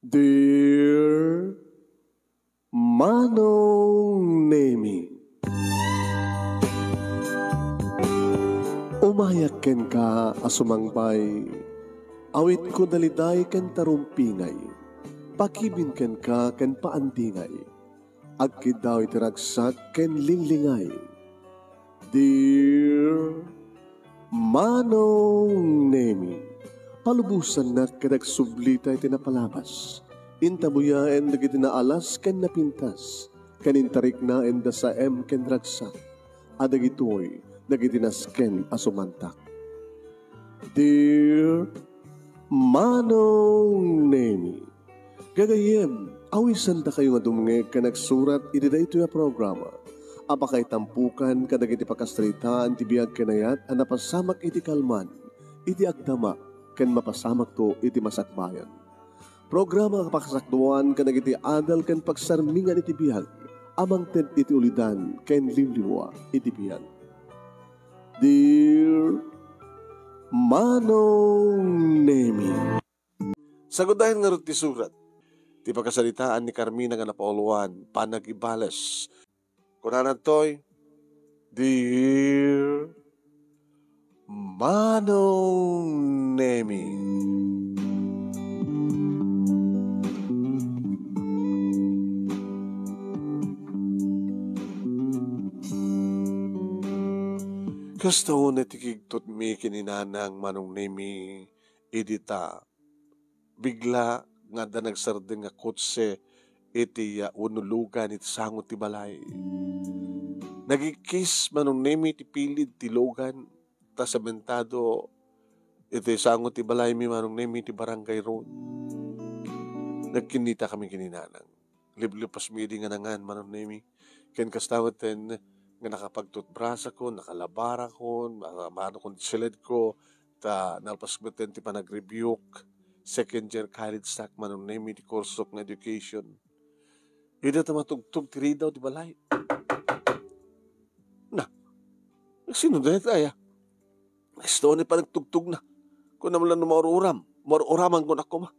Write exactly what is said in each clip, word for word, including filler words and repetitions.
Dear Manong Nemi, umayak kenka a sumangbay, awitko daliday ken tarumpingay, pakibin kenka ken paandingay, agkiddaw iti ragsak ken linglingay. Dear Manong Nemi, palubosannak ket agsublita iti napalabas. Intabuyaen dagiti naalas ken napintas, ken intariknaen da saem ken ragsak, a dagitoy dagiti nasken a sumantak. Dear Manong Nemi, gagayyem, awisandakayo nga dumngeg ken agsurat iti daytoy a programa a pakaitampukan kadagiti pakasaritaan ti biag ken ayat a napasamak iti kalman, iti agdama, ken mapasamakto iti masakbayan. Programa a pakasakduan kadagiti adal ken pagsarmingan iti biag a mangted iti ulidan ken limlimua iti biag. Dear Manong Nemi. Sagudayen ngarud ti surat. Ti pakasaritaan ni Carmina nga napauluan, panagibales. Kunana ditoy, Dear Manong Nemi. Kasta unay ti kigtutmi ken ni Nanang, Manong Nemi, idi ta bigla nga adda nagsardeng nga kotse iti, ah, unulugan iti sango ti balay. Nagikis, Manong Nemi, ti pilid ti lugan ta sementado iti sango ti balaymi, Manong Nemi, ti Barangay Road. Nagkinnitakami ken ni Nanang. Liplipasmi idi nga nangan, Manong Nemi. Ken kasta met nga nakapagtutbrasakon, nakalabarakon, mamanokon ti siledko, ta nalpas met ti panagrebuke. Second year college tak, Manong Nemi, ti kursok nga education. Idi ta matugtog ti ridaw ti balay. Na, sino dayta aya? Isto ni panagtugtogna. Kunam lang no maur-uram. Maur-uraman ko na koma.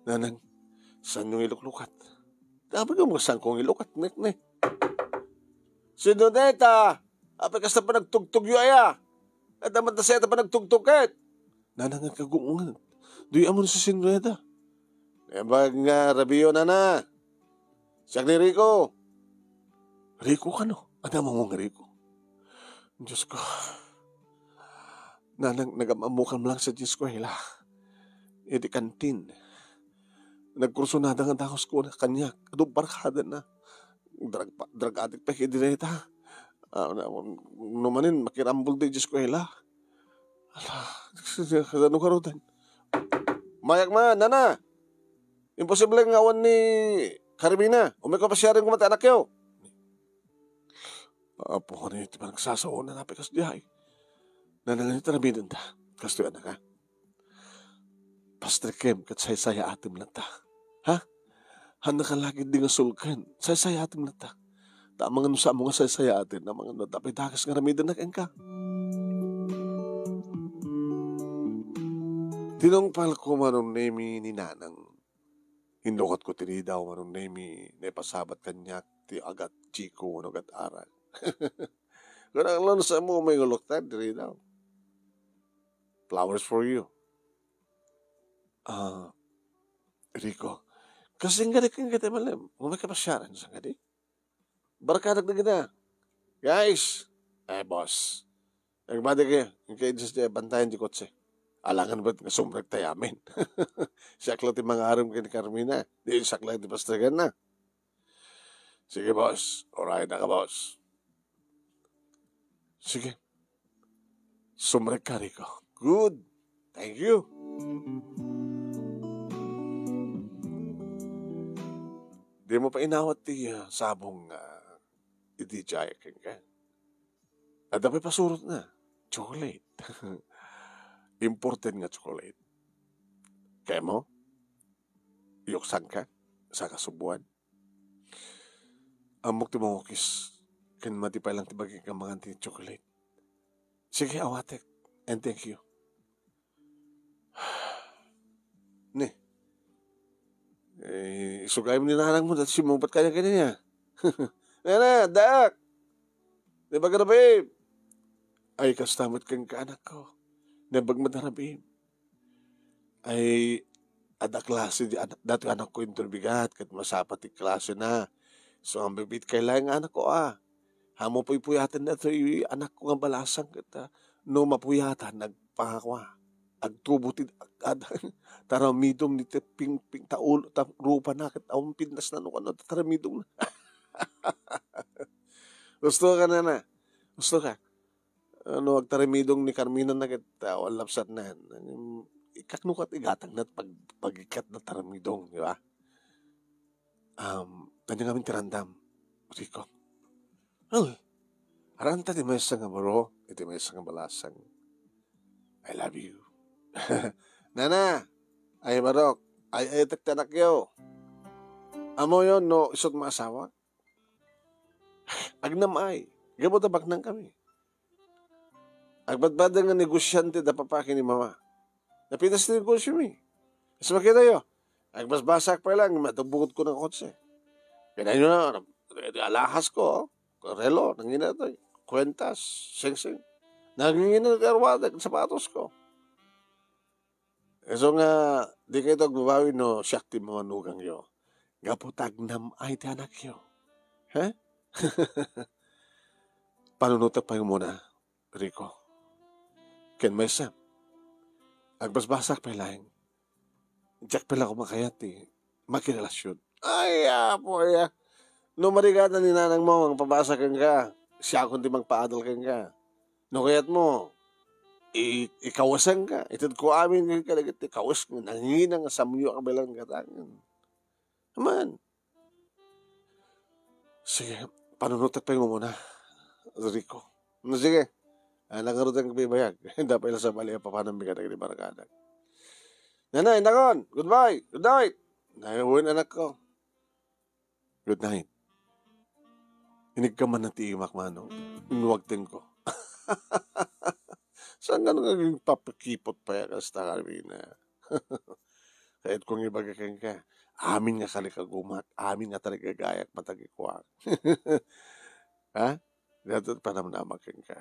Nanang, saan yung iluklukat? Dapat yung mga saan kong ilukat, nek, ne. Sino deta? Apay kasta panagtugtog yu aya? At naman ta siya ta panagtugtog ket. Nanang, ang kagungan. Duy amon si Sinreda. Ebag nga, Rabio, nana. Siak ni Rico. Rico kano? Ada mo nga Rico? Diyos ko. Nanang, nagam-ammokan lang sa eskwela. Iti kantin. Nagkursunada nga daos ko na kaniak. Adu barkada na. Drug, pa- drug addict pa kay direta. Ah, na- no manin, makirambol di eskwela. Ala, ano karutan? Mayak man, nana! Imposible nga awan ni Carmina. Umay ko pasiarin ko mati anak yo. Apo, ano yung panagsasawa na napikas di ay? Nanangan ito na binanda. Kastoy anak, ha? Pastor Kim, kat saysayaatem latta. Ha? Han nakalagid di nga sulken. Saysayaatem latta. Ta amangan no sa amo nga saysayaatem, amangan no tapay dakas nga ramidan na kenka. Tinungpal ko, Manong Nemi, ni Nanang. Inlukatko ti ridaw, Manong Nemi, naipasabat kaniak ti agat Chico wenno agat Arak. Kunana lang sa amo, may nguluktan ti ridaw. Flowers for you. Ah, Rico, kasingga di kenka ti malem. Umay ka pasiaran, sangkadi? Barkadak dagita. Guys! Eh, boss. Agbadi kayo. Yung kay Diyos di bantayan di kotse. Alangan ba't nga sumrek tayo amin? Siak lang ti mangaram kay ni Carmina. Di siak lang ti pastagan na. Sige, boss. Alright na ka, boss. Sige. Sumrek ka, Rico. Good. Thank you. Di mo pa inawat ti, ah, sabong, ah, iti jaya kenka. Adda pay pasurot na. Chocolate. Imported nga chocolate. Kaya mo? Yuksan ka? Sa kasubuan? Ammok ti mangukis. Ken madi pay lang ti bagik nga mangan ti chocolate. Sige, awatek. And thank you. Ni, Eh, isugaymo ni nanangmo, dati simmungbat kaniak kenka. Nana, addaak. Naimbag a rabii. Ay, kasta met kenka, anakko. Naimbag met a rabii. Ay, adda klase di anak, datoy anakko inton bigat, ket masapa ti klasena. So, ang bibit kay laeng anakko, ah. Amo puypuyaten datoy anakko nga balasang ket, ah, no mapuyatan, agpangakua. Agtubo ti ad-, taramidong ni ti ping-, ping-, taul-, ta-, rupana ket awan pintas na no kano, taramidong na. Gusto ka, nana? Gusto ka? Ano, agtaramidong ni Carmina na ket, ah, awan lapsat na. Ikaknukat igatang na pag-, pag-ikat na taramidong, di ba? Um, ania ngamin ti randam, Rico? Well, aranta ti maysa nga baro, iti maysa nga balasang. I love you. Nana, ay barok, ay, ay, tek ti anakyo. Amo yon no, isut maasawa? Agnam-ay, gapu ta baknang kami. Agbadbaden nga negosyante da papa ken ni mama. Napintas ti negosyo mi. Kas makita yo, agbasbasak pay lang, matubukot ko ng kotse. Kaya nyo na, alahas ko, relo, nangina to, kwentas, singsing. Nangina ti arwatek, sapatos ko. Isu nga, di kayo agbabawi no siak ti mamanugangyo. Gapu ta agnam-ay ti anakyo. Ha? Panunotek pay umuna, Rico. Ken maysa, agbasbasak pay laeng. Diak pay la koma kayat ti makirelasyon. Ay, apo, ya. No marigatan ni nanangmo nga agpabasa kenka, siakon ti mangpaadal kenka. No kayatmo, i-, ikawasanka. Itedko amin kenka dagiti kawes nga nangina nga samyo a kabaelan kataken. Aman. Sige, panunotek pay umuna, Rico. No, sige. Ah, nangarud ang bibayag. Dapay la sabali a papanam mi kadagiti barkada. Nanay, nakon, goodbye, good night. Nay, wen, anakko. Good night. Inigka man na ti imak, Manong. Inwagtenko. Saan nga naging papakipot pa ya kasta, Carmina? Kayat kong ibaga kenka, amin nga kalikagumak, amin nga tarigagayak matagikuak. Ha? Dito panamnama kenka.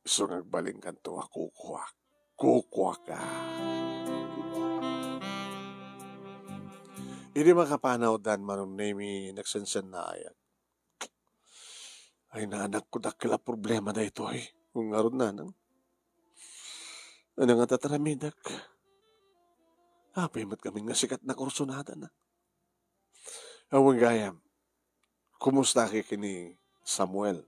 Isu nga agbalinkanto a kukuak. Kukuak ka. Idi makapanawdan, Manong Nemi, nagsensennaayat. Ay, nanak ko, dakkel a problema daytoy. Kung ngarud, nanang. Ano nga tataramidek? Apay met kami nga sikat na kursunadana. Awan gayam, kumusta ki ken ni Samuel?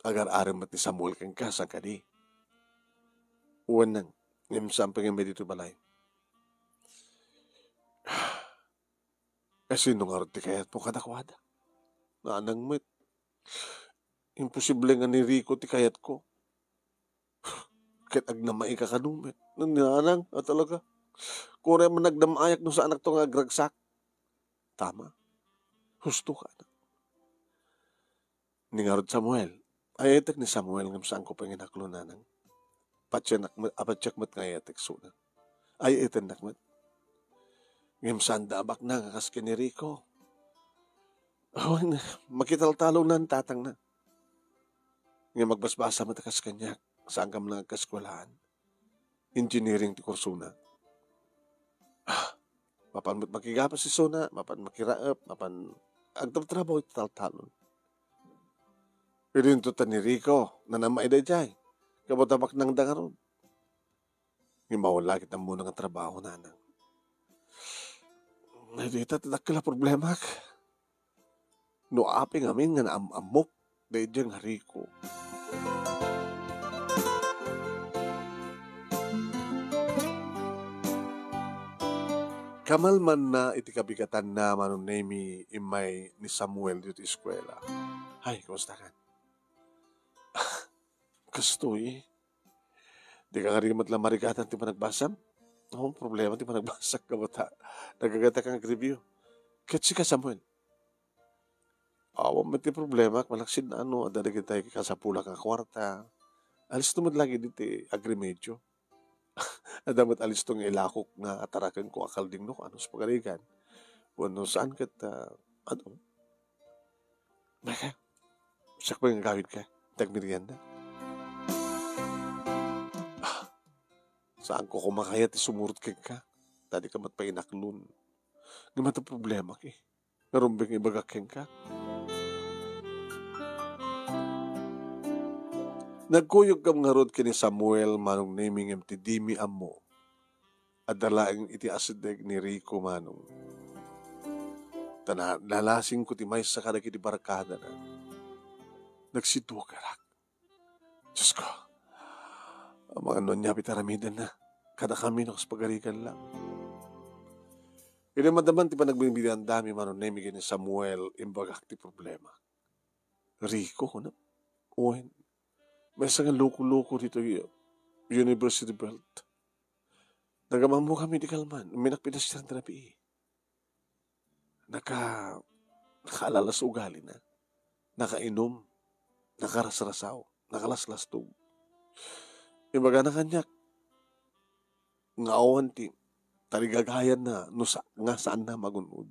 Agar-arem met ni Samuel kenka, saan kadi? Wen nang, ngem saan pay nga immay ditoy balay. Kasino ngarud ti kayatmo kadakuada? Nanang met. Imposible nga ni Rico ti kayatko. Ket agnamay ka kano met. Nanang, a talaga. Kore man nagdamayak no saanakto nga agragsak. Tama. Husto ka, anak. Ni ngarud Samuel. Ay-ayatek ni Samuel ngem saanko pay nga inaklo, nanang. Patianak met, a, patiak met nga ay-ayatek isuna. Ay-ayatennak met. Ngem saan da a baknang a kas ken ni Rico. Awan, makitaltalon ni tatangna. Ngem agbasbasa met a kas kaniak, saan ka man nga agkaeskuelahan. Engineering ti kursona. Ah, mapan met makigapas isuna, mapan makiraep, mapan agtratrabaho iti taltalon. Idinto ta ni Rico, nanamay daydiay. Kabatabaknang da ngarud. Ngem awan la ket ammona nga trabaho, nanang. Ay, dita ti dakkel a problemak. No apay ngamin nga naam-ammok daydiay nga Rico. Kamalmanna iti kabigatanna, Manong Nemi, immay ni Samuel ditoy eskuela. Hay, kumusta kan? Kastoy, eh. Di ka ngari met la marigatan ti panagbasam? Awan problema ti panagbasam, kabatta. Nagagatak nga agreview. Ket sika, Samuel? Awan met ti problema, malaksid no adda dagiti kasapulak nga kuarta. Alisto met la ket iti agremedyo. Adda met a listo nga ilakok nga atarakenko a kalding no, ano, sa pagarigan. Wenno saan ket, ah, ano, Maka, siak pay nga agawidka, ti agmerienda. Ah, saanko koma kayat ti sumurot kenka. Ta dika met pay inaklon. Ngem adda problema ki. Ngarud, beng, ibagak kenka. Nagkuyogkam ngarud ken ni Samuel, Manong Nemi, ngem ti dimi ammo, adda laeng iti asideg ni Rico, Manong. Ta na-, nalasingko ti maysa kadagiti barkadana. Nagsidukerak. Diosko, amangan no ania pay ti aramidenna kadakami no kas pagarigan lang. Idi madama ti panagbibiandami, Manong Nemi, ken ni Samuel, imbagak ti problema. Rico, kunam? Wen, maysa nga loko-loko ditoy University Belt. Nagammukami di kalman, umminak pay dasitan ti rabii. Naka-, nakaalala sa ugalina. Nakainom, nakarasrasaw, nakalaslastog. Imbagana kaniak nga awan ti tarigagayanna no sa-, nga saanna magun-od.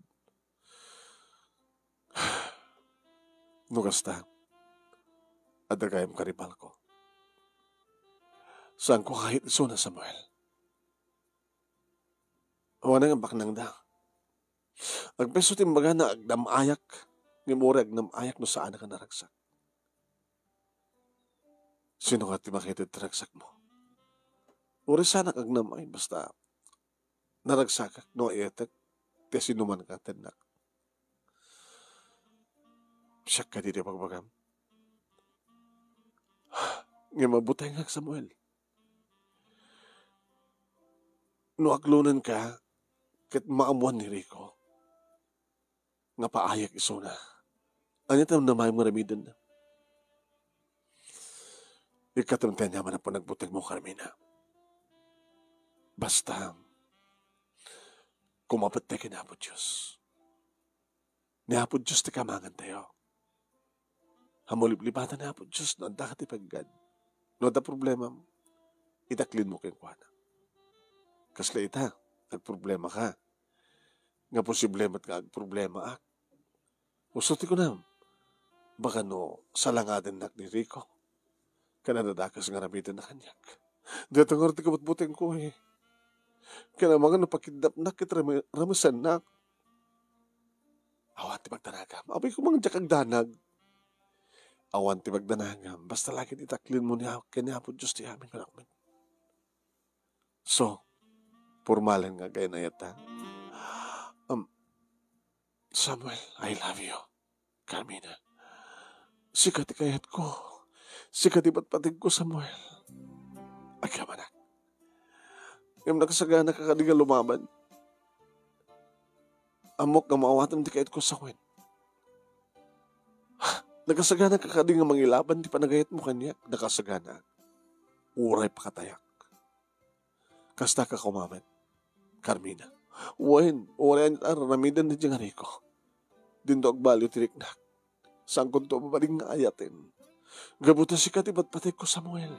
No kasta, adda gayam karibalko. Saanko kayat isuna, Samuel. Awan nga baknangda. Agpayso ti imbagana, agnam-ayak, ngem uray agnam-ayak no saanak a naragsak. Sino nga ti makaited ti ragsakmo? Uray saanak agnam-ay, basta naragsakak no aetek ti asinuman ka tennak. Siak kadi ti bagbagam. Ngem mabutengak, Samuel. No aklonenka ket maammoan ni Rico nga paayak isuna, ania ti namnamaem nga aramidenna? Ikkatem ti aniaman a panagbutengmo, Carmina. Basta, kumapet ken Apo Dios. Ni Apo Dios ti kamangantayo. Ammo liplipatan ni Apo Dios no adda ka ti peggad. No adda problemam, itaklinmo kenkuana. Kasla ita, agproblemaka. Nga posible met nga agproblemaak. Isu ti kunam, baka no salangadennak ni Rico. Ken adda dakes nga aramidenna kaniak. Dayta ngarud ti kabutbutengko, eh. Ken amangan no pakidnapnak ket rame-, ramesennak. Awan ti pagdanagam. Apay ko man diak agdanag. Awan ti pagdanagam. Basta la ket itaklinmo ni, ken ni Apo Dios ti amin nga nakmen. So, pormalen nga agay-ayat, ha? Um, Samuel, I love you. Carmina, sika ti kayatko. Sika ti patpategko, Samuel. Agyamanak. Ngem nakasagana ka kadi nga lumaban. Ammok nga maawatem ti kayatko sawen. Nakasagana ka kadi nga mangilaban ti panagayatmo kaniak? Nakasagana. Uray pakatayak. Kasta ka koma met, Carmina. Wen, uray aniat a aramiden daydiay nga Rico. Dinto agbaliw ti riknak. Saankonto a mabalin nga ayaten. Gapu ta sika ti patpategko, Samuel.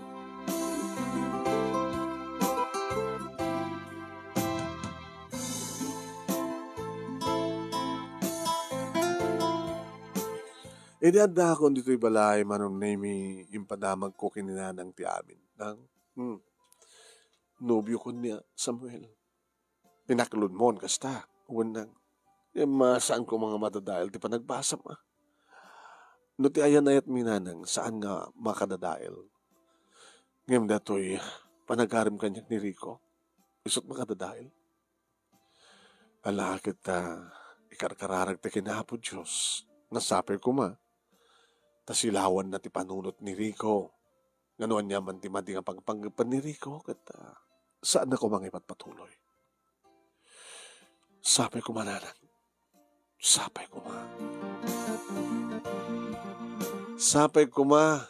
Idi addaakon ditoy balay, Manong Nemi, impadamagko ken ni Nanang ti amin. Nang, hmm, nobiokon ni Samuel. Inaklonmon kasta, wen nang, ngem saanko nga madadael ti panagbasam, a. No ti ayan-ayatmi, Nanang, saan nga makadadael. Ngem datoy panagarim kaniak ni Rico, isu't makadadael. Ala ket, ah, ikarkararagta ken Apo Dios nga sapay koma ta silawanna ti panunot ni Rico. Nga no aniaman ti madi nga pagpangngegpen ni Rico, ket, ah, saanna koma nga ipatpatuloy. Sapay koma, Nanang. Sapay koma. Sapay koma.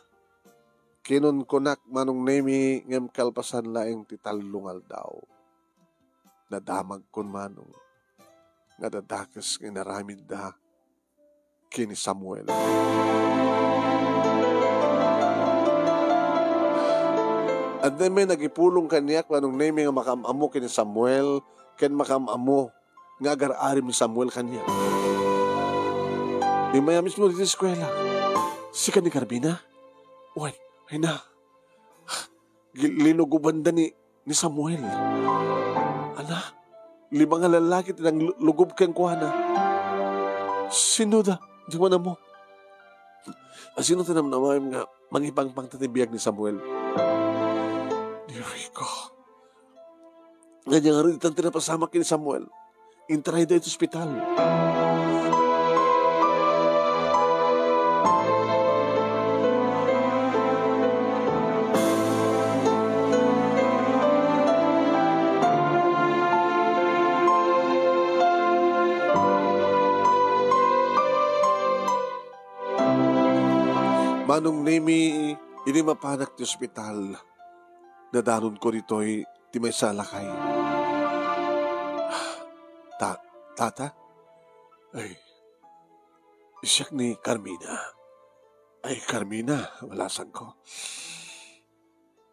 Kinunkunak, Manong Nemi, ngem kalpasan laeng ti tallo nga aldaw, nadamagkon, Manong, nga dadakes nga inaramidda ken ni Samuel. Adda met nangipulong kaniak, Manong Nemy, nga makaam-ammo ken ni Samuel, ken makaam-ammo nga agar-arim ni Samuel kaniak. Immay a mismo ditoy eskuela, sika ni Carmina? Wen, ay na, gi-, linugobanda ni, ni Samuel. Ala, lima nga lallaki ti nanglugob kenkuana. Sinoda? Diak man ammo. A, sino ti namnamaem nga mangipangpang ta ti biag ni Samuel? Ni Rico. Ania ngarud itan ti napasamak ken ni Samuel? Intrayda iti ospital. Manong Nemy, idi mapanak ti ospital, nadanonko ditoy ti maysa a lakay. Ta-, tata? Ay, siak ni Carmina. Ay, Carmina, balasangko.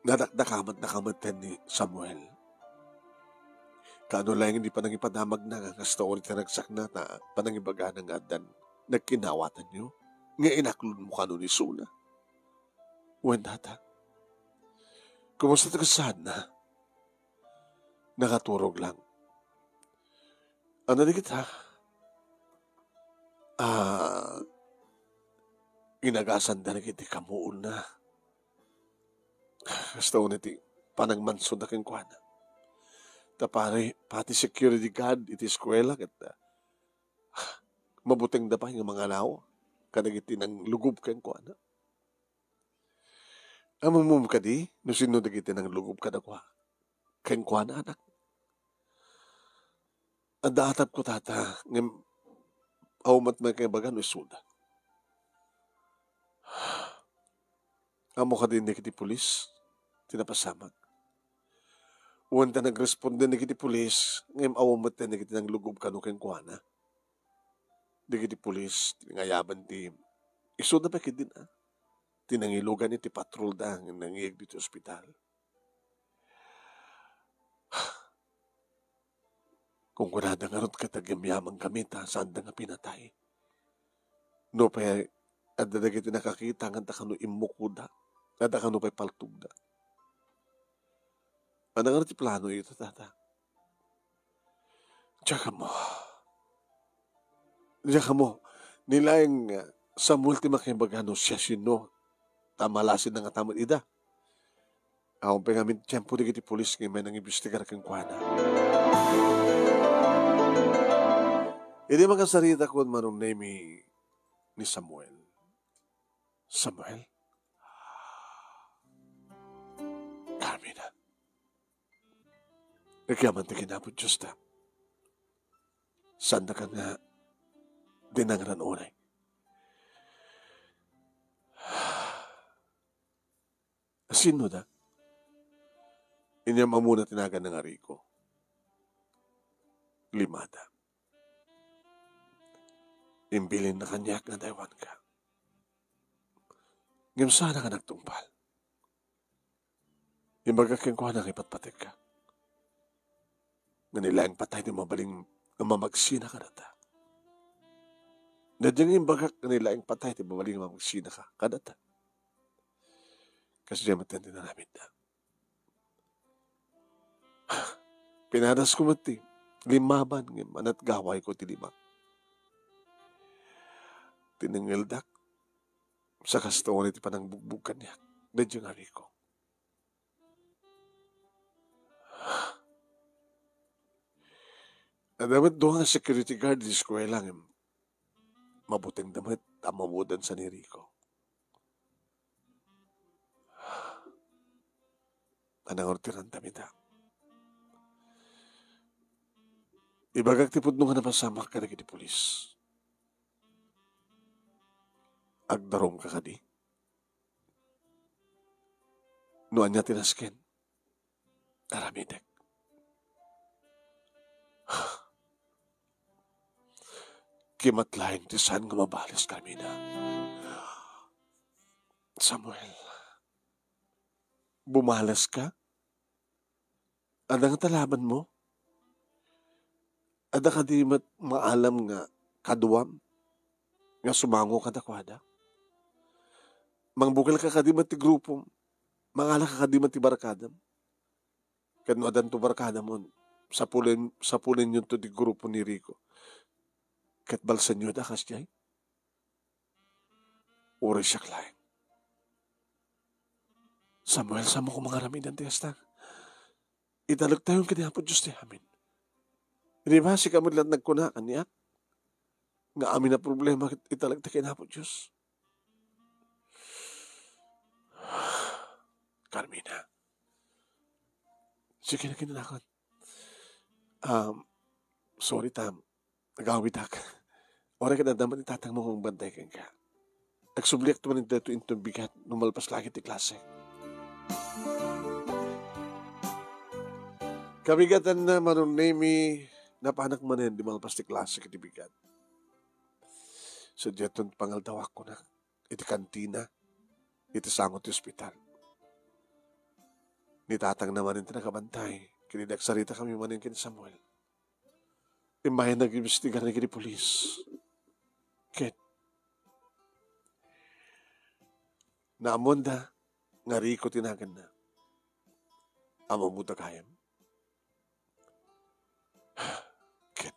Nadakdakamatnaka metten ni Samuel. Kaano laeng ti panangipadamagna nga kasta uri ti ragsakna ta panangibagana nga addan nagkinawatanyo nga inaklodmo kano ni Suna? Wen, tata. Kumusta ti kasaadna? Nakaturog lang. Ania dagita? Ah, inagasanda dagiti kamuonna. Kasta unay ti panagmansuda kenkuana. Ta pari, pati security guard iti eskuela ket, ah, mabutengda pay nga mangalaw kadagiti nanglugob kenkuana. Ammom kadi no sinno dagiti nanglugob kadakuada? Kenkuana, anak. Adda atapko, tata, ngem awan met makibaga no isuda. Ammo kadi dagiti pulis ti napasamak? Wen ta nagresponden dagiti pulis, ngem awan met dagiti nanglugob kano kenkuana. Dagiti pulis ti nangayaban ti isuda pay ketdin, a, ti nangilugan iti patrolda nga nangngeg ditoy ospital. Kunkunada ngarud ket agyamyamankami ta saanda nga pinatay. Nupay adda dagiti nakakita nga adda kano immukoda, adda kano pay paltogda. Ania ngarud ti plano ita, tata? Diak ammo. Diak ammo. Ni laeng, ah, Samuel ti makibaga no siasino. Ta malasin na ngata met ida. Awan pay ngamin tiempo dagiti pulis nga immay nangimbestigar kenkuana. Idi makasaritakon, Manong Nemy, ni Samuel. Samuel? Carmina. Nagyaman ti kinapo Diosta. Saandaka nga dinangran unay. Sinoda? Inyam-ammona ti naganna nga Rico. Limada. Imbilinna kaniak nga adda aywanka. Ngem saanka a nagtungpal. Imbagak kenkuana nga ipatpategka. Nga ni laeng patay ti mabalin nga mamagsina kadata. Daydiay nga imbagak nga ni laeng patay ti mabalin nga mamagsina ka, kadata. Kasdiay met ti inaramidda. Pinadasko met ti limmaban ngem anatgawayko ti limak. Tinengngeldak, sa kasta unay ti panangbugbog kaniak, daydiay nga Rico. Adda met dua nga security guard iti eskuela ngem mabutengda met a mamudansa ni Rico. Ania ngarud ti randam ita? Ibagak ti pudno nga napasamak kadagiti pulis. Agdarumka kadi? No ania ti nasken, aramidek. Kimat laeng ti saan nga mabales, Carmina. Samuel, Bumaleska? Adda ngata labanmo? Adda kadi met maalam nga kaduam nga sumango kadakuada? Mangbukelka kadi met ti grupom? Mangalaka kadi met ti barkadam? Ket no addanto barkadamon, sapulen-, sapulenyonto ti grupo ni Rico. Ket balsenyo da kasdiay? Uray siak laeng. Samuel, saanmo koma nga aramiden ti kasta? Italektayon ken ni Apo Dios ti amin. Di ba, sika met laeng nagkuna kaniak nga amin a problema ket italekta ken Apo Dios? Carmina. Sige na kinunakon. Um, sorry, Tam. Nagawidak. Uray ket adda met ni tatangmo nga agbantay kenka. Agsubliakto manen daytoy inton bigat no malpas la ket ti klase. Kabigatanna, Manong Nemi, napanak manen di malpas ti klase ket di bigat. Sadiayton pangaldawak, kunak, iti kantina, iti sango ti ospital. Ni tatangna manen ti nakabantay, ket idi agsaritakami manen ken Samuel, immay a nag-imbestigar dagiti pulis. Ket naammoanda nga Rico ti naganna. Ammomon dagiti gayam? Ket,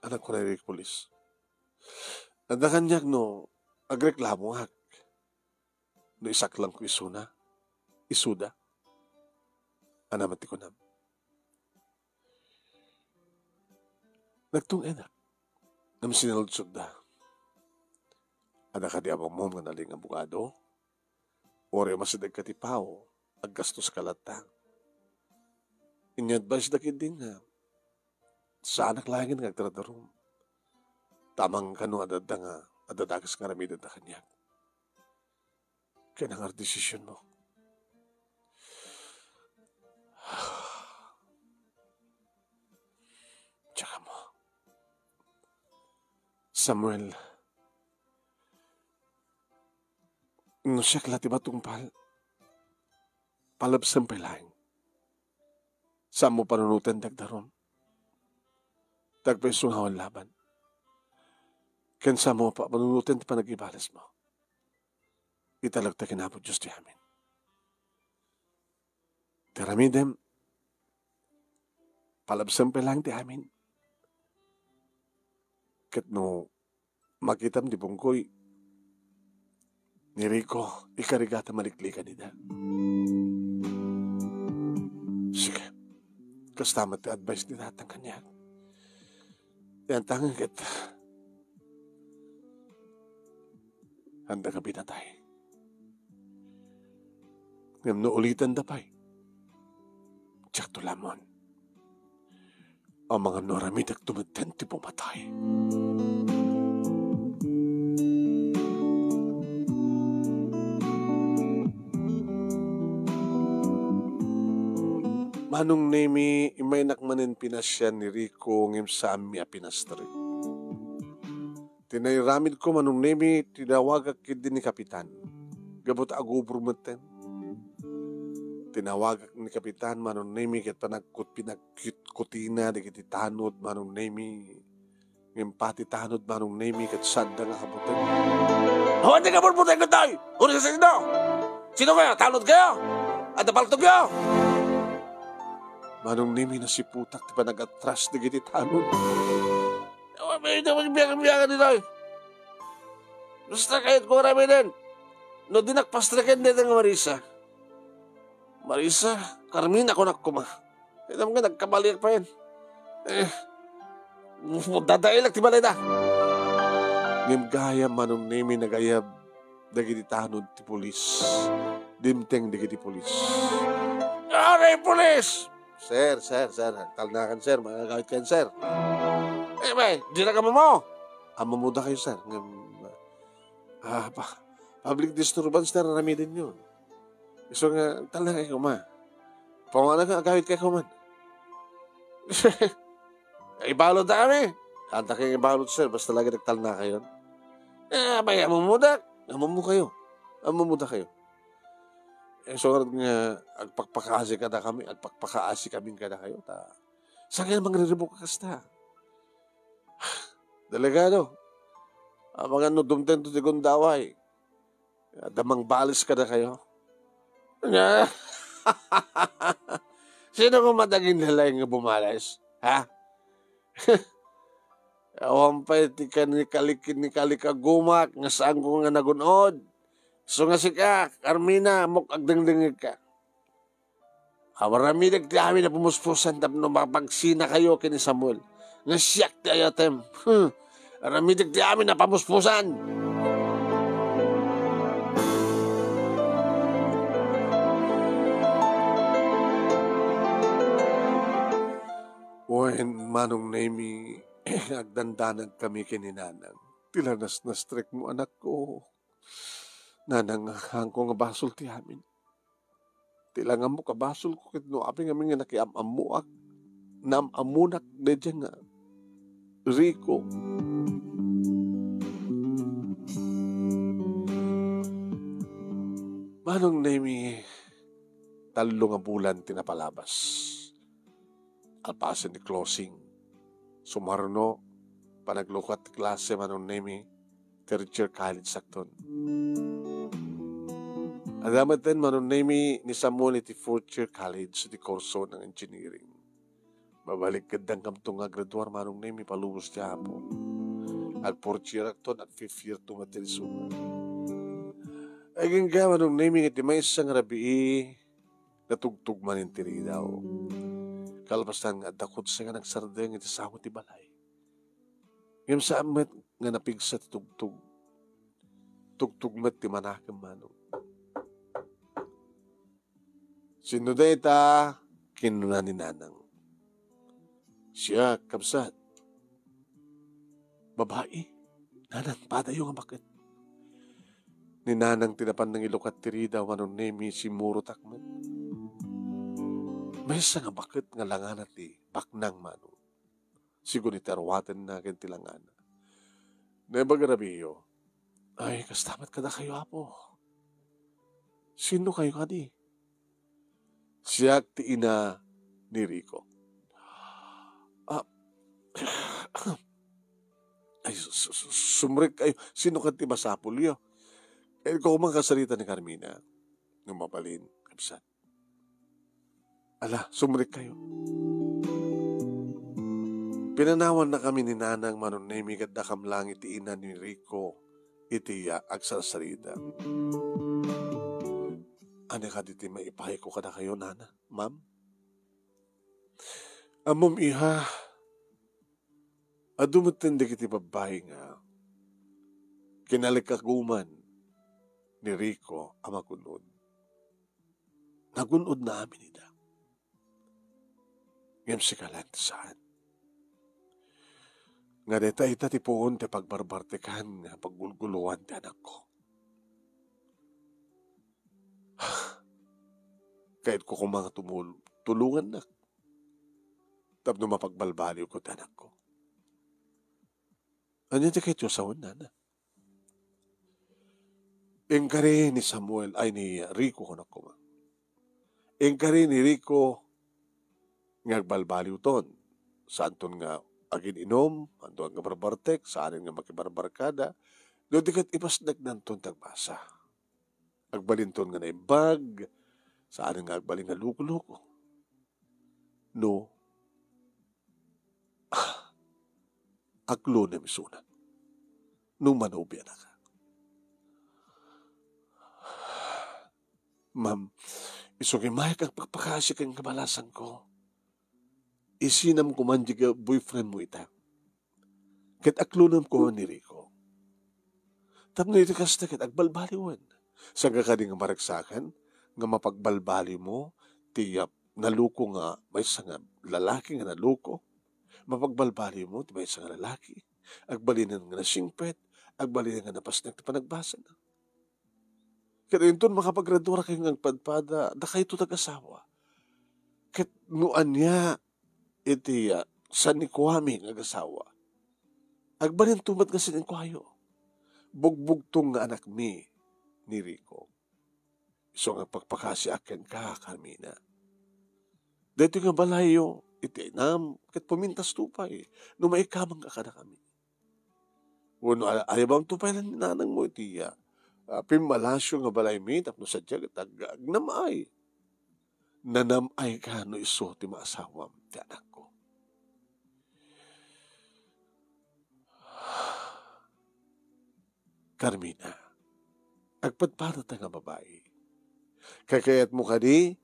anak ko na iri pulis. Adda kaniak no agreklamoak. No isaklangko isuna, isuda. Ania met ti kunam? Nagtung-enak. Ngem sinaludsodda. Adda kadi ammom nga nalingag abogado? Uray masidegka ti pao, aggastoska latta. Ini-advise-da ketdi nga, saanak laengen nga agdardarum. Ta amangan kano adda nga, adda dakes nga aramidenda kaniak. Kailangan desisyon mo. Tsaka mo. Samuel, no siak la ti matungpal, palabsem pay laeng. Saanmo panunoten ti agdarum. Ti agpaisungawan laban. Ken saanmo pa-, panunoten ti panagibales mo. Italekta ken Apo Dios ti amin. Ti aramidem, palabsem pay laeng ti amin. Ket no makitam ti pungkoy ni Rico, ikarigata maliklikan ida. Sige. Kasta met ti advice ni tatang kaniak. Yan tangen ket handa nga pinatay. Ngem no ulitenda pay, diakto laeng. Amangan no aramidek metten ti pumatay. Manong Nemi, immaynak manen pinasian ni Rico ngem saanmi a pinastrek. Ti nairamidko, Manong Nemi, tinawagak ketdi ni Kapitan. Gapu ta agubor metten. Tinawagak ni Kapitan, Manong Nemi, ket panagkut-, pinagkutkutina dagiti tanod, Manong Nemi. Ngem pati tanod, Manong Nemi, ket saanda nga kabuteng. Awan ti kabutbuteng daytoy! Uri sa sino? Sino kayo? Tanod kayo? Adda paltogyo? Manong Nemi, nasiputak ti panagatras dagiti tanod. Awan, may ito, magbiyagan-biyagan ditoy. Basta kayat ko aramiden. No dinak pastreken dayta nga Marisa. Marisa, Carmina, kunak koma. Itam nga nagkabaliak payen. Eh, dadaelak ti balayda. Ngem gayam, Manong Nemi, nagayab dagiti tanod ti pulis. Dimteng dagiti pulis. Aray, pulis! Sir, sir, sir. Talnakan, sir. Magagawit kayo, sir. Eh, bay, di na kamo mo. Ammomodakayo, sir. Ngem, ah, pa-, public disturbance ti aramidenyo. Isu nga, talnakayo koma. Panguana nga agawit kayo koma. Ibaludda kami. Anta kayo ibalud, sir. Basta lagi nagtalnakayon. Eh, bay, ammomodakayo. Ammomodakayo. Ammomodakayo. Isu ngarud nga agpakpakaasi kadakami, agpakpakaasikamin kadakayo, ta saan nga mangriribuk a kasta? Delikado. Amangan no dumtengto ti gundaway. Adda mangbalis kadakayo. Ania? Sino koma ti aginlalaing nga bumalis? Ha? Awan pay ti kanikalik-, kinikalikaguma nga saanko nga nagun-od. Isu nga sika, Carmina, ammok agdengdengngegka. Aramidek ti amin a pamuspusan tapno mapagsinakayo ken ni Samuel. Nga siak ti ayatem. Hmm. Aramidek ti amin a pamuspusan. Wen, Manong Nemi, agdandanag kami ken ni Nanang. Ti lanasnastrekmo, anakko. Nanang, haanko nga basol ti amin. Ti langammok a basolko ket no apay ngamin nga nakiam-ammoak, naam-ammonak daydiay nga Rico. Manong Nemi, tallo nga bulan ti napalabas. Kalpasen ti closing, sumarno, panaglukat ti klase, Manong Nemi, third year college sakton. Adda metten, Manong Nemi, ni Samuel iti fourth year college iti kurso ng engineering. Mabalik ket dangkamto nga graduar, Manong Nemi, palubos ti Apo. Ag fourth year akton, ag fifth year to met ti isu. Agingga, Manong Nemi, nga iti maysa nga rabii, natugtog manen ti ridaw. Kalpasan nga adda kutse nga nagsardeng iti sango ti balay. Ngem saan met nga napigsa ti tugtog. Tugtog met ti manakem, Manong. "Sinno dayta?" kinuna ni Nanang. "Siak, kabsat." "Babai? Nanang, padayo nga baket." Ni Nanang ti napan nangilukat ti ridaw, Manong Nemi, simmurotak met. Maysa nga baket nga langana ti baknang, Manong. Sigun iti aruatenna ken ti langana. Naimbag a rabiiyo, "Ay, kasta met kadakayo, Apo. Sinno kayo kadi?" "Siak ti ina ni Rico." "Ah, ay, su-, su-, su-, sumrek kayo. Sinno kadi ti masapulyo?" Ket koma kasarita ni Carmina. No mabalin, kabsat. Ala, sumrek kayo. Pinanawanna kami ni Nanang, Manong Nemi, ket dakam lang iti ina ni Rico iti, ah, agsarsarita. "Ania kadi ti maipayko kadakayo, Nana, Ma'am?" "Ammom, iha, adu metten dagiti babbai nga kinalikaguman ni Rico a magun-od. Nagun-odna amin ida. Ngem sika laeng ti saan. Nga dayta ita ti puon ti pagbarbartekan nga paggulguloan ti anakko. Kayatko koma nga tumul-, tulongannak tapno mapagbalbaliwko ti anakko." "Ania ti kayatyo a sawen, Nana?" "Inkari ni Samuel, ay, ni Rico, kunak koma. Inkari ni Rico nga agbalbaliwton. Saanton nga agin-inom, saanton nga barbartek, saanen nga makibarbarkada. No di ket ipasneknanton ti agbasa. Agbalinton nga naimbag, saanen nga agbalin nga luko-luko. No, aklonem isuna no manobianaka." "Ma'am, isu nga imayak agpakpakaasi ken kabalasanko. Isinam koman diay boyfriend mo ita. Ket aklonem koman ni Rico. Tapno iti kasta ket agbalbaliwen. Saan ka kadi nga maragsakan nga mapagbalbaliw mo ti, ah, naluko nga maysa nga lalaki nga naluko? Mapagbalbaliw mo ti maysa nga lalaki? Agbalinen nga nasingpet, agbalinen nga napasnek ti panagbasana. Ket inton makapagraduar kayo nga agpadpada, dakayto ti agasawak. Ket no ania iti, ah, sanikuami nga agasawak, agbalinto met nga sanikuayo. Bugbugtong nga anakmi ni Rico." Isu nga agpakpakasiak kenka, Carmina. Daytoy nga balayyo, iti inam, ket pumintasto pay, no maikamangka kadakami. Wenno, a-, ayabamto pay laeng ni nanangmo iti, ah, ah, pimmalasyo nga balaymi tapno sadiay ket ag-, agnam-ay. Nanam-ayka no isu ti maasawam ti anakko. Carmina, agpadpadata nga babai. Kakayatmo kadi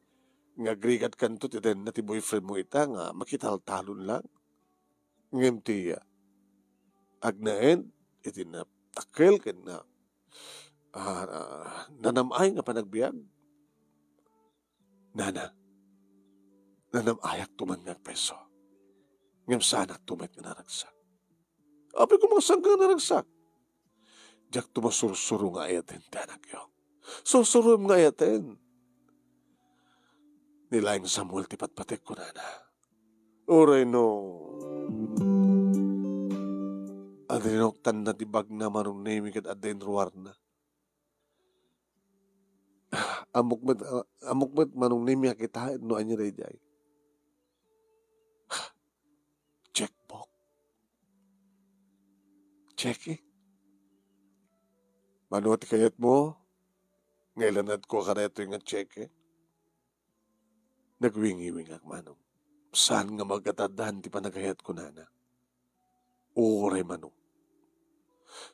nga agrigatkanto ti denna ti boyfriendmo ita nga makitaltalon lang? Ngem ti, ah, agnaed iti nadakkel ken na, ah, nanam-ay nga panagbiag? Nana, nanam-ayakto man nga agpayso, ngem saanakto met nga naragsak. Apay koma, saanka nga naragsak? Diakto masursuro nga ayaten ti anakyo. Sursuroem nga ayaten. Ni laeng Samuel ti patpatekko, nana. Uray no, adrinoktanna ti bagna Manong Nemi ket adda inruarna. Ammok met, ah, ammok met Manong Nemi a kitaen no ania daydiay. Checkbook. Cheque. Mano ti kayatmo nga ilanadko kada daytoy nga cheque? Nagwingiwingak, Manong. Saan nga magadadan ti panagayat, kunana. Uray, Manong.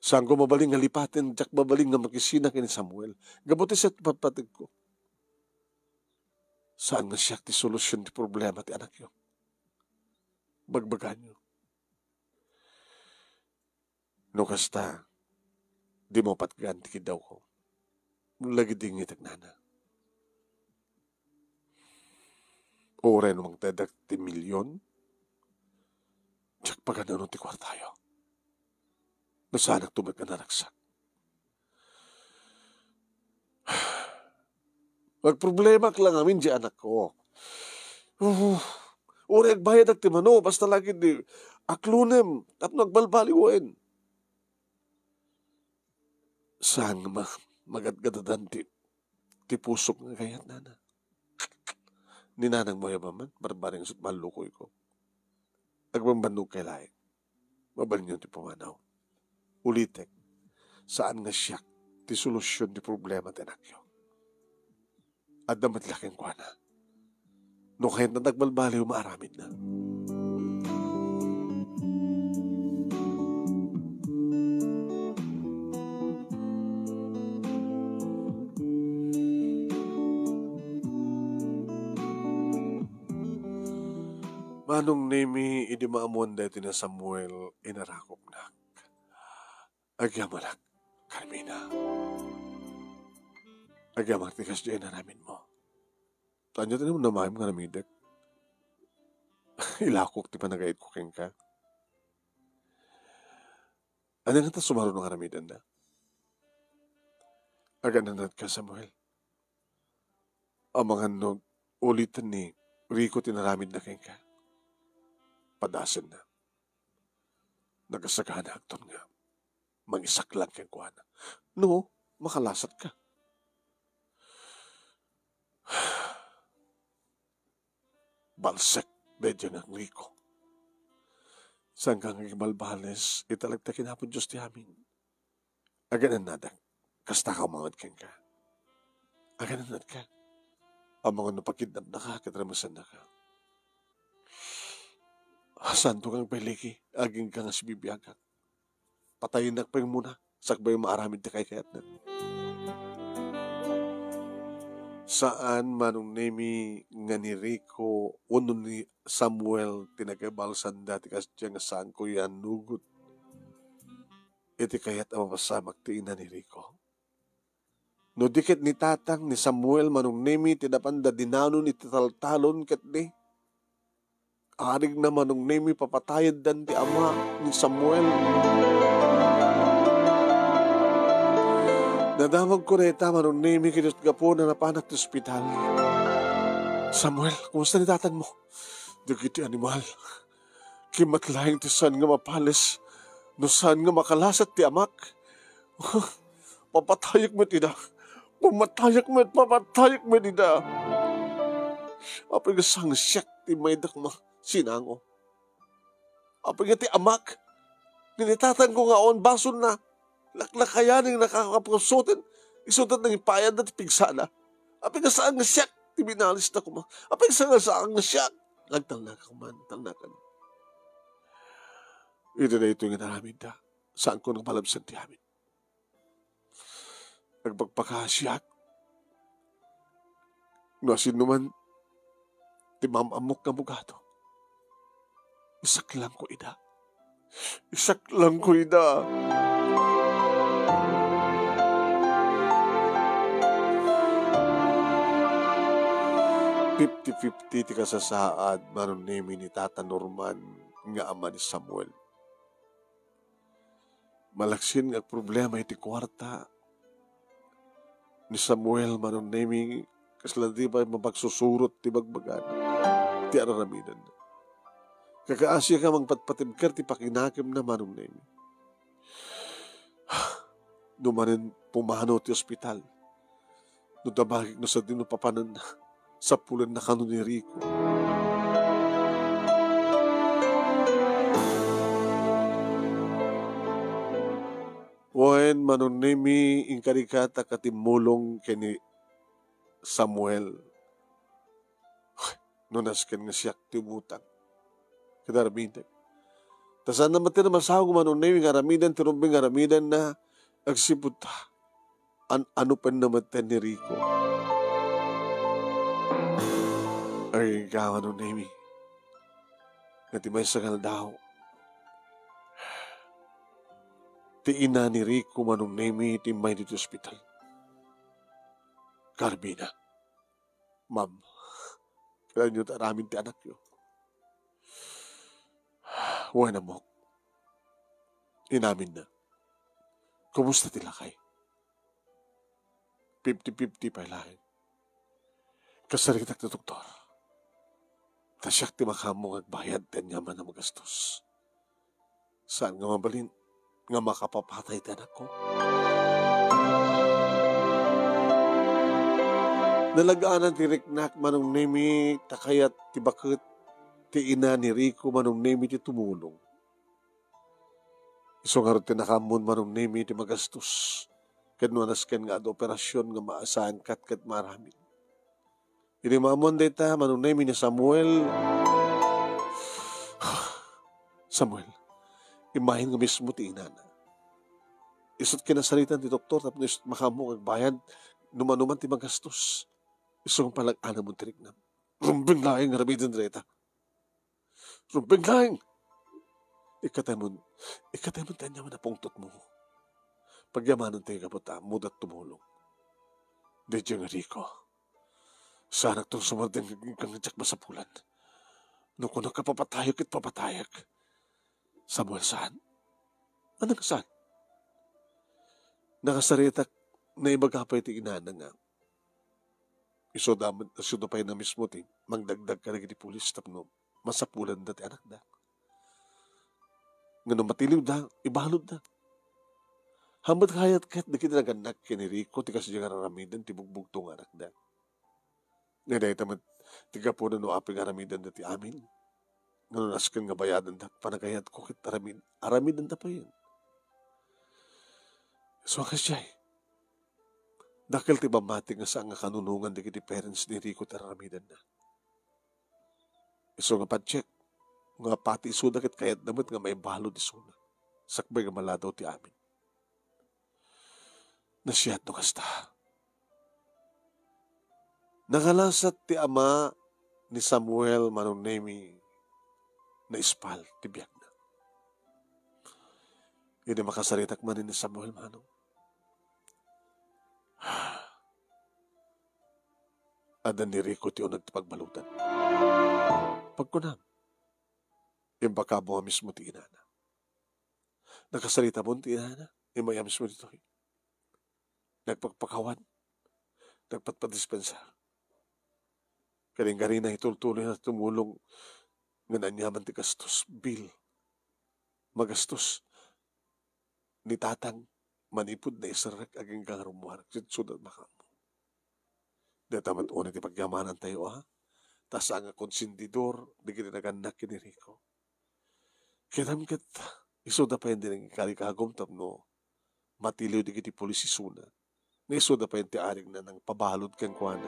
Saanko mabalin nga lipaten, diak mabalin nga makisina ken ni Samuel. Gapu ti siak ti patpategko. Saan nga siak ti solusion ti problema ti anakyo? Bagbaganyo. No kasta, dimo patgan ti kiddawko. Lagidingitek, nana. Uray no mangtedak ti milyon, diak paganano ti kuartayo. No saanakto met nga naragsak. Agproblemak lang amin di anakko. Uh, uray agbayadak ti mano, basta lagi di aklonem, tapno agbalbaliwen. Saan nga ma-, magadgadadan ti, ti pusok nga kayat, nana? Ni nanangmo, ayabam man, barbareng sut mallukoyko. Agbambannogkay laeng. Mabalinyo ti pumanaw. Ulitek, saan nga siak ti solusion ti problema ti anakyo. Adda met la kenkuana. No kayatna ti agbalbaliw, maaramidna. Manong Nemi, idi maammoan daytoy ni Samuel, inarakopnak. Agyamanak, Carmina. Agyamak ti kasdiay nga aramidmo. Ania ti namnamaem nga aramidek? Ilakok ti panagayatko kenka. Ania ngata sumaruno nga aramidenda? Agananatka, Samuel. Amangan no uliten ni Rico ti inaramidna kenka. Padasenna. Nagasaganaakton nga mangisaklang kenkuana. No, makalasatka. Balsek daydiay nga Rico. Saanka nga agbalbales, italek ta ken Apo Dios ti amin. Agananadak, kasta ka umangan kenka. Agananatka. Amangan no pakidnapnaka ket ramesennaka. Saanto nga agpaliki, agingga nga sibibiagak. Patayennak pay umuna, sakbay maaramid ti kaykayatna. Saan, Manong Nemi, nga ni Rico wenno ni Samuel ti nagkabalsanda ti kasdiay nga saanko yanugot iti kayat a mapasamak ti ina ni Rico. No di ket ni tatang ni Samuel, Manong Nemi, ti napanda dinanon iti taltalon ket di, arigna, Manong Nemi, papatayeddan ti ama ni Samuel. Nadamagko dayta, Manong Nemi, ket gapu na napanak ti ospital. Samuel, kumusta ni tatangmo? Dagiti animal. Kimmat laeng ti saan nga mapales no saan nga makalasat ti amak. Papatayek met ida. Pamatayak met, pamatayak met ida. Apay nga saan nga siak ti maydak masinango? Apay nga ti amak, ni tatangko nga awan basolna, laklakayan nga nakakapusot, isu ti nangipayadna ti pigsana. Apay nga saan nga siak ti binalista koma? Apay nga saan nga saan nga siak? Nagtalnaka koma, talnakan. Iti daytoy nga inaramidda, saanko nga palabsen ti amin. Agpakpakasiak. No asinoman ti maam-ammok nga abogado, isaklanko ida. Isaklanko ida. Fifty fifty ti kasasaad, Manong Nemi, ni Tata Norman nga ama ni Samuel. Malaksid nga agproblema iti kuarta ni Samuel, Manong Nemi, kasla di pay mapagsusurot ti bagbagana, ti ar-aramidenna. Kakaasiak a mangpatpatibker ti pakinakemna, Manong Nemi. No manen pumanaw ti ospital, no damagek no sadino papananna, sapulenna kano ni Rico. Wen, Manong Nemi, inkarigatak a timmulong ken ni Samuel. No nasken nga siak ti umutang ket aramidek. Ta saan a met ti masaog, Manong Nemi, nga aramiden ti rumbeng nga aramidenna agsipud ta. An-ano pay a met ni Rico? Ay, ikaw, Manong Nemi, nga ti maysa nga aldaw, ti ina ni Rico, Manong Nemi, ti immay ditoy ospital. Carmina. Ma'am, kailanganyo ti aramid ti anakyo. Wen, ammok. Inaminna. Kumusta ti lakay? Fifty fifty pay laeng. Kasaritak ti doktor. Ta siak ti makaammo nga agbayad ti aniaman a magastos. Saan nga mabalin nga makapapatay ti anakko? Nalagaanan ti riknak, Manong Nemi, ta kayat ti baket ti ina ni Rico, Manong Nemi, ti tumulong. Isu ngarud ti nakaammon, Manong Nemi, ti magastos. Ket no nasken nga adda operasyon nga maasaankat ket maaramid. Idi maammoan dayta, Manong Nemi, ni Samuel, Samuel, immayen nga mismo ti inana. Isu't kinasaritaan ti doktor tapno isu't makaammo nga agbayad no mano man ti magastos. Isu nga palag-anamon ti riknam. Rumbeng laeng nga aramiden dayta. Rumbeng laeng! Ikkataymon, ikkataymon ti aniaman a pungtotmo. Pagyamanen ti gapu ta ammoda ti tumulong. Daydiay nga Rico. Saanakton sumardeng nga diak masapulan. No kunak a papatayek ket papatayek. Samuel, saan? Ania nga saan? Nakasaritak, naibaga pay ti inana nga isuda met, isuda pay na mismo ti mangdagdag kadagiti pulis tapno masapulanda ti anakda. Ngem no matiliwda, ibaludda. Hambutek kayat ket dagiti nagannak ken ni Rico ti kasdiay nga ar-aramiden ti bugbugto nga anakda. Nga dayta met ti gapuna no apay nga aramidenda ti amin. Ngem no nasken nga bayadenda, panagayatko ket aramid-, aramidenda payen. So, kasdiay, dakkel ti pammati nga saan nga kanunongan dagiti parents ni Rico ti ar-aramidenna. Isu nga patiek, nga pati isuda ket kayatna met nga maibalud isuna. Sakbay nga maladaw ti amin. Nasiat no kasta. Nangalasat ti ama ni Samuel, Manong Nemi, naispal ti biagna. Idi makasaritak manen ni Samuel, Manong, adda ni Rico ti uneg ti pagbaludan. Pagkunam, imbagam a mismo ti inana. Nakasaritamon ti inana, immay a mismo ditoy. Nagpakpakawan, nagpatpadispensar. Ket inggarina, itultuloyna ti tumulong nga aniaman ti gastos, bill. Magastos ni tatang manipud naiserrek agingga nga rummuar. Ket suda makaammo. Dayta met unay ti pagyamanantayo, a? Ta saan nga konsentidor dagiti nagannak ken ni Rico. Kitaem ket, isuda pay ti nangikarikagom tapno matiliw dagiti pulis isuna. Nga isuda pay ti arigna nangpabalud kenkuana.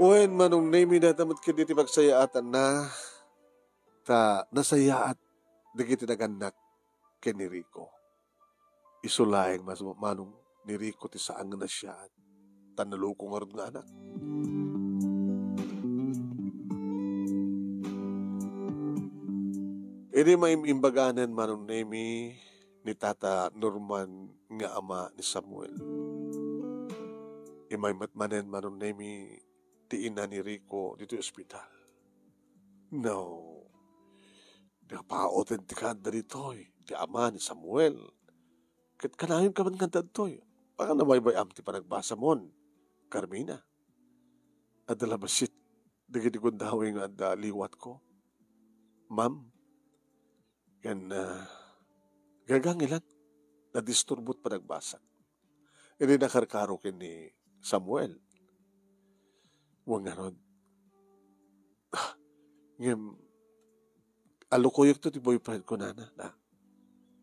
Wen, Manong Nemi, dayta met ketdi ti pagsayaatanna, ta nasayaat dagiti nagannak ken ni Rico. Isu laeng mas manong ni Rico ti saan nga nasiaat, ta naloko ngarud nga anak. Idi maim-imbaganen Manong Nemi ni Tata Norman nga ama ni Samuel, immay met manen Manong Nemi ti ina ni Rico ditoy ospital. No, napauten ti kaadda ditoy ti ama ni Samuel. Ket kanayon ka man nga adda ditoy. Baka nabaybay-am ti panagbasamon, Carmina. Adda la bassit dagiti gundaway nga adda liwatko, ma'am. Ken, ah, gagangi lang, nadisturbo ti panagbasak. Idi nakarkaro ken ni Samuel. Wen ngarud, ah, ngem, alukoyekto ti boyfriend ko, nana, na.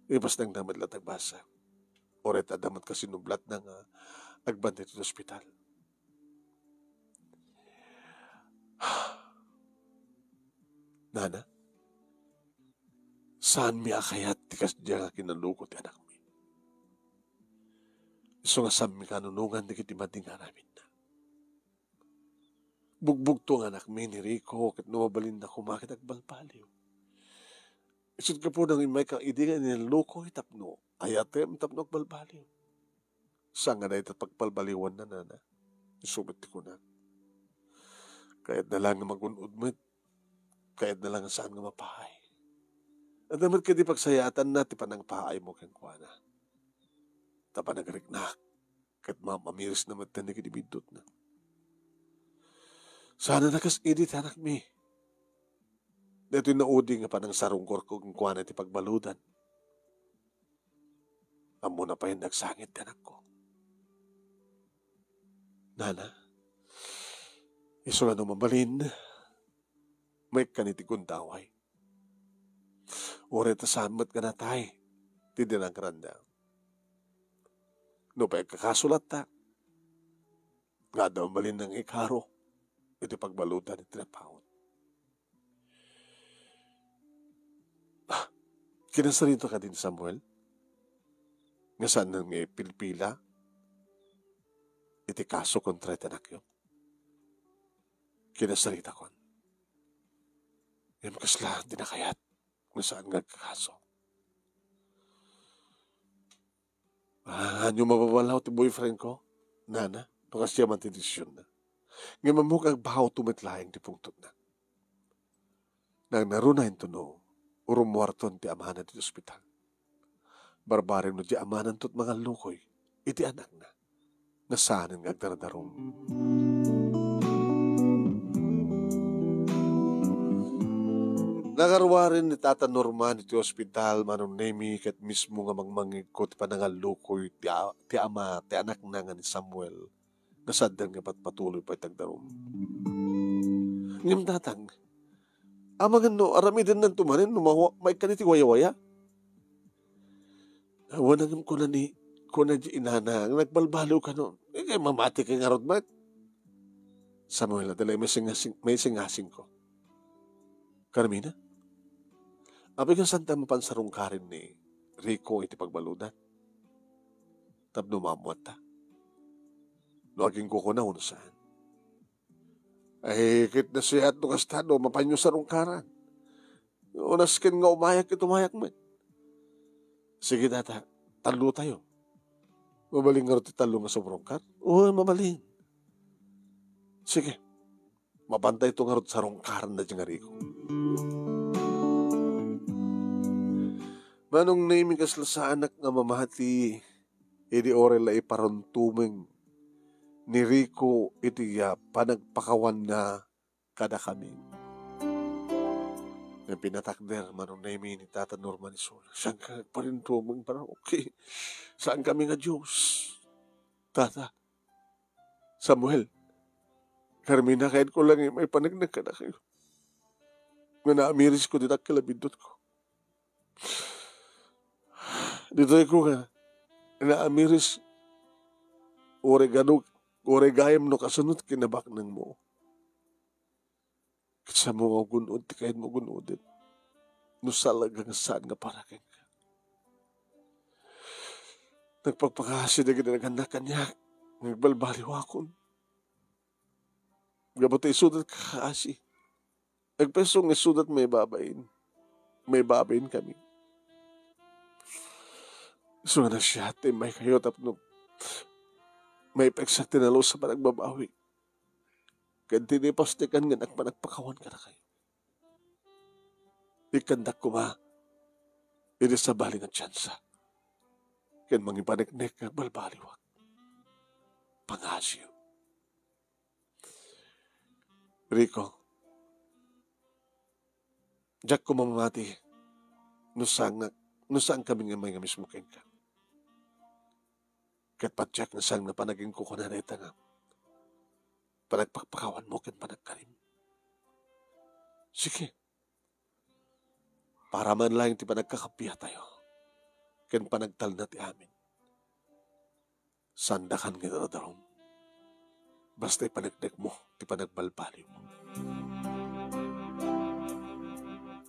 Ipasnang na met la ti agbasa. Uray ta adda met kasinublatna nga agbantay ti ospital. Nana, saanmi a kayat ti kasdiay nga kinaloko ti anakmi. Isu nga saanmi kanunongan dagiti madi nga aramidna. Bugbugto nga anakmi ni Rico, ket no mabalinna koma ket agbalbaliw. Isut' gapuna nga immayka idi nga inallukoy tapno ayatem tapno agbalbaliw. Saan nga dayta pagbalbaliwanna, nana? Isu met ti kunak. Kayatna lang nga magun-od met. Kayatna lang nga saan nga mapaay. Adda met ketdi pagsayaatanna ti panangpaaymo kenkuana. Ta panagriknak, ket ma-, mamirisna met dagiti biddutna. Saan a kas idi ti anakmi. Daytoy naudi nga panangsarungkorko kenkuana ti pagbaludan. Ammona pay nga agsangit ti anakko. Nana, isu nga no mabalin, maikkan iti gundaway. Uray ta saan met nga natay ti dinangranda. No pay agkakaso latta, nga adda mabalin nga ikaro iti pagbaludan iti napaut. Ah, kinasarita kadi ni Samuel nga saan nga ipilpila iti kaso kontra iti anakyo? Kinasaritakon. Ngem kasla ti nakayat nga saan nga agkakaso. Ah, ania mababallaw ti boyfriend ko, nana, no kasdiay man ti desisionna. Ngem ammok nga agbaawto met laeng ti pungtotna. Nangngaruna intono, urummuarton ti amana iti ospital. Barbareng no di amananto ti mangallukoy iti anakna nga saanen nga agdardarum. Nakaruaren ni Tata Norman iti ospital, Manong Nemi, ket mismo nga mangmangngegko ti panangallukoy ti a-, ti ama ti anakna nga ni Samuel nga saan nga patpatuloy pay ti agdarum. Ngem, Tatang, amangan no aramidennanto manen no mawa-, maikkan iti wayawaya? Awan ngem kuna ni, kuna di inana nga nagbalbaliw kano. Inkay mamati kay ngarud met. Samuel, adda la maisingasing-, maisingasingko. Carmina, apay nga saanta mapan sarungkaren ni Rico iti pagbaludan? Tapno maammoanta no agingkukuna wenno saan. Ay, ket nasayaat no kasta no mapanyo sarungkaran. Nasken nga umayak ket umayak met. Sige, Tata, tallotayo. Mabalin ngarud ti tallo nga sumrungkar? Oo, mabalin. Sige. Mapantayto ngarud sarungkaran daydi nga Rico. Manong Nemi, kasla saanak nga mamati idi uray la iparuntumeng ni Rico iti, ah, panagpakawanna kadakami. Pinatakder, Manong Nemi, ni Tata Norman isuna. Saan ka agparintumeng, para okay. Saan kami nga Dios? Tata, Samuel, Carmina, kayatko lang nga maipaneknek kadakayo. Nga naamiris ko dita kalabidutko. Ditoy ko nga naamiris, uray gayam, uray gayam no kasunot kinabaknangmo. Ket saanmo nga gun-od ti kayatmo gun-oden. No salaga nga saan nga para kenka. Nagpakpakaasi dagiti nagannak kaniak nga agbalbaliwakon. Gapu ta isuda ti kakaasi. Agpayso nga isuda ti maibabain. Maibabain kami. Isu nga nasiat ti immaykayo tapno maipeksak ti nalus a panagbabawi. Ket ti di pastikan nga nagpanagpakawan kadakayo. Ikkandak koma idi sabali nga tiansa ken mangipaneknek nga agbalbaliwak. Pangasiyo. Rico, diak koma mamati no saan nga, no saan kami nga may nga mismo kenka. Ket patiek nga saan nga panaginkukuna dayta nga panagpakpakawanmo ken panagkarim. Sige, para man laeng ti panagkakappia tayo ken panagtalna ti amin. Saandakan nga idardarum. Basta ipaneknekmo ti panagbalbaliwmo.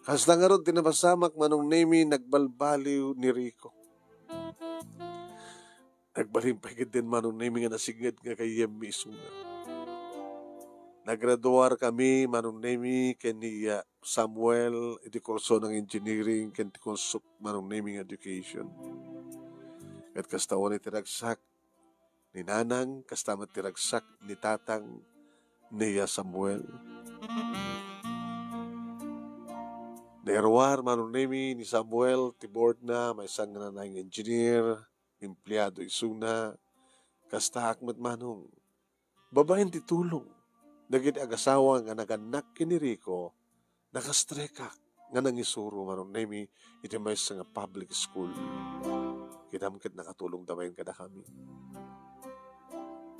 Kasta ngarud ti napasamak, Manong Nemi, nagbalbaliw ni Rico. Nagbalin pay ketdin, Manong Nemi, nga nasinged nga gayyemmi isuna. Nagraduar kami, Manong Nemi, ken ni, ah, Samuel iti kurso nga engineering ken ti kursok, Manong Nemi, nga education. Ket kasta unay ti ragsak ni nanang, kasta met ti ragsak ni tatang ni, ah, Samuel. Nairuar, Manong Nemi, ni Samuel ti boardna, maysa nga nanay nga engineer, empleado isuna. Kastaak met, Manong. Babaen ti tulong dagiti agasawa nga nagannak ken ni Rico, nakastrekak nga nangisuro, Manong Nemi, iti maysa nga public school. Kidam ket nakatulongda manen kadakami.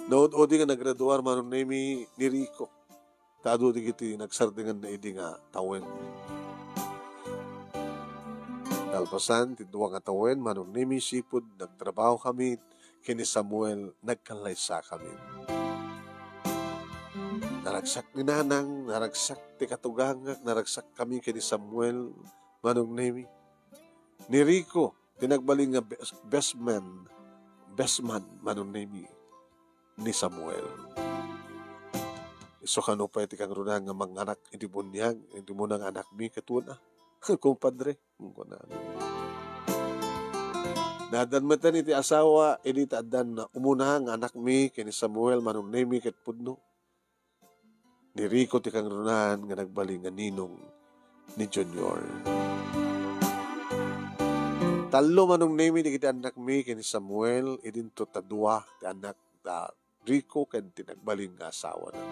Naud-udi nga nagraduar, Manong Nemi, ni Rico. Ta adu dagiti nagsardengna idi nga tawen. Nalpasan ti dua nga tawen, Manong Nemi, sipud nagtrabaho kami ken ni Samuel, nagkallaysakami. Naragsak ni Nanang, naragsak ti katugangak, naragsak kami ken ni Samuel, Manong Nemi. Ni Rico, ti nagbalin nga best, best man, best man, Manong Nemi, ni Samuel. Isu kano pay ti kangrunaan nga manganak iti buniag, iti umuna nga anakmi ket una. Kumpadre, kunkuna. Naaddan metten iti asawa, idi ta addan umuna nga anakmi ken ni Samuel, Manong Nemi, ket pudno. Ni Rico ti kangrunaan nga nagbalin nga ninong ni Junior. Tallo, Manong Nemi, dagiti annakmi ken ni Samuel, idinto ta dua ti annak da Rico ken ti nagbalin nga asawana.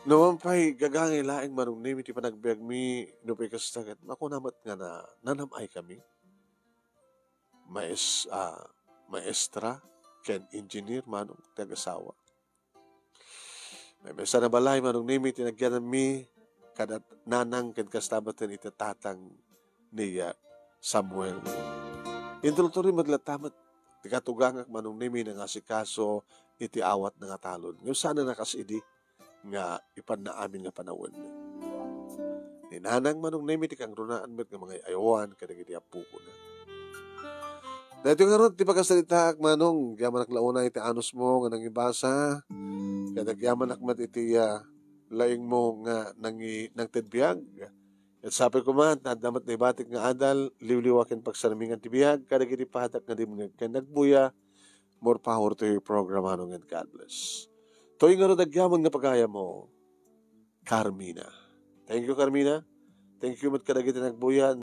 Numan pay, gagangay laeng, Manong Nemi, ti panagbiagmi, nupay kasta ket makuna met nga na, nanam-ay kami. Maes-, ah, maestra ken engineer, Manong, ti agasawa. Maymaysa a balay, Manong Nemi, ti nagyananmi kada nanang ken kasta met iti tatang ni, ah, Samuel. Intultuloy met latta met ti katugangak, Manong Nemi, nga asikaso iti awatna nga talon. Ngem saan a kas idi nga ipanna amin nga panawen. Ni Nanang, Manong Nemi, ti kangrunaan met nga mangay-ayawan kadagiti apokona. Daytoy ngarud ti pakasaritaak, Manong, agyamanak la unay iti anusmo nga nangibasa, ket agyamanak met iti, ah, laingmo nga nangi-, nangted biag. Ket sapay koma, ta adda met naibatik nga adal, liwliwa ken pagsarmingan ti biag, kadagiti padak nga dimngeg ken nagbuya. More power to your program, Manong, and God bless. Toy ngarud agyamanak nga pagayammo, Carmina. Thank you, Carmina. Thank you met kadagiti nagbuya.